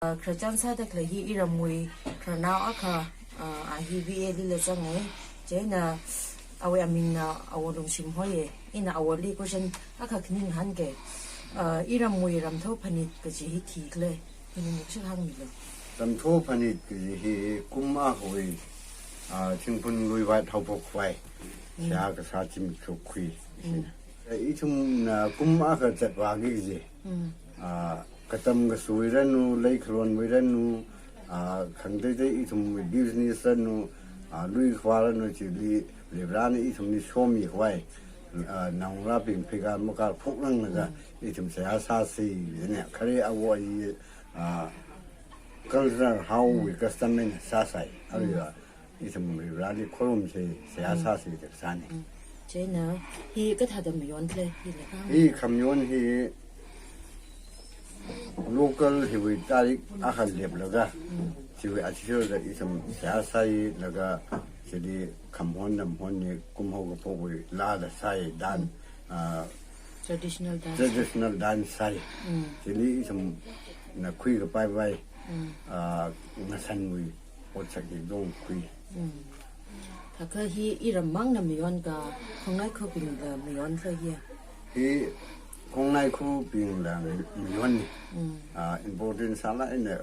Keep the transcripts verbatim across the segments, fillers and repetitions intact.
Ah, khararchan sāda khalei hi iramwui khararnao akha, ah, a hi B A lila zanga. Chieina awui amingna Awo Lungshim hoiya. Ina Awoli question akha khaning hāngga. Ah, iramwui Ramtho Phanit kaji hi khi khala, hi ning nikshil hāngmilu. Ramtho Phanit kaji hi kum akhawui, ah, Thingphun Luivāt haophok khavai, mm, seihā kasā zimik shokkhui. Mm. Eh, ithumna kum akha zatvāki kaji. Mm. Ah, katam kasuiwui ranu, leikhalonwui ranu, ah, khangateitei ithumwui business ranu, ah, lui khavā ranu chili Varivarāna ithumli somi khavai, ah, naongarābing pheikār makār phoklānglaga, mm, ithum seihā sāsi, ne, khare āwo āyi, ah, culture haowui custom eina sāsai, aruiva ithum Varivarāli khorumsi, seihā sāsi da kasāna. Mm. Chieina hi kathāda mayon khala, hila kahāng? Hi khamayon hi local hiwui tarik akha leplaga, mm, chiwui athishurda ithum seihā sālaga, chili khamahon namahon hi kum haokaphokwui laala sāi dan, mm, ah, traditional dance. Traditional dance sāi. Mm. Chili ithumna khuikapai vai, mm, ah, ngasanwui otsak hi dong khui. Mm. Thākha hi iram mangna mayon ka, khongnaikhabingla mayon khala hiya? Hi khongnaikhabingla mayonna. Mm. Ah, important sālāk eina,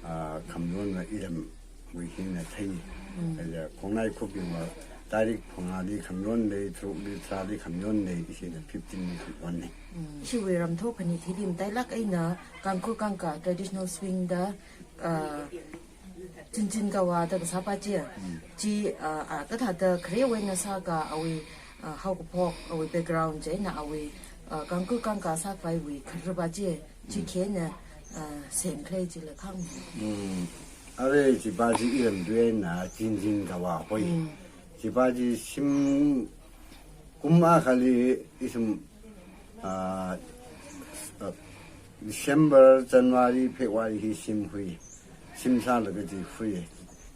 ah, khamayonva iramwui hina thei. Mm. Kaja khongnaikhabingva tarik phangāli khamayon lei, tharukli tharāli khamayon lei, ishina fifteen li khamayonna. Mm. Ishiwui Ramtho Phanit hili matailāk eina kangkhu kangka traditional swing da, ah, Chin Chin Kawa da kasāpa chi. Mm. Chi, ah, ah, kathāda kharewui eina sāka awui, ah, haokaphok, awui background chieina awui, ah, kangkhu kangka sākhavaiwui khararpa chi, chi, mm, khi eina, ah, semkhala chila kahāng. Mm. Arui chipa chi iram tui eina Chin Chin Kawa hoi. Mm. Chipa chi shim kum akhali ithum, ah, ah, December, January, February hi shim hui. Shim sālaga chi hui.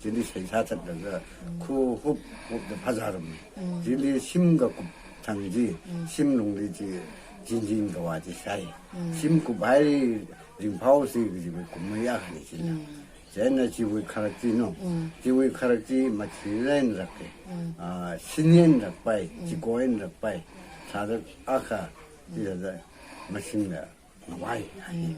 Chili seihā sāthatlaga khuhup hupda phazārum. Mm. Chili shim kakup thang chi, mm, shim lungli chi, Chin Chin Kawa chi sāi. Mm. Shim kuphai ringphāosi kaji kumwui akhana chila. Mm. Chieina chiwui kharak chi no. Mm. Chiwui kharak chi mathirān rak ke. Mm. Ah, sinin rakpai, mm, chiko eina rakpai. Sāda akha, mm, chithāda mashingla ngavai. Mm. Mm.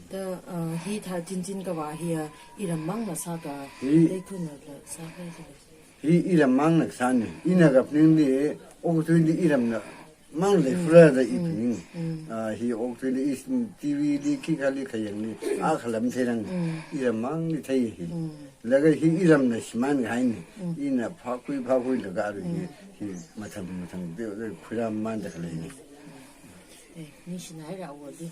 Da, ah, hithā Chin Chin Kawa hiya iram mangna sāka, hi, leikhalonla sāka chi. Hi iram mangna kasāna. Ina kaphaningli, okathuili iramna mang lei, mm, fura da, mm, iphaning. Mm. Ah, hi okathuili i T V li, khikhali khayangli, mm, akha lamtheirang, mm, iram mangli thei hi. Mm. Laga hi iramna shimān kahaina. Mm. Ina phākhui phākhuilaga arui hi, mm, hi mathang mathang de, de khuirāmmanda khaleina. Eh, ningshinaira Awoli.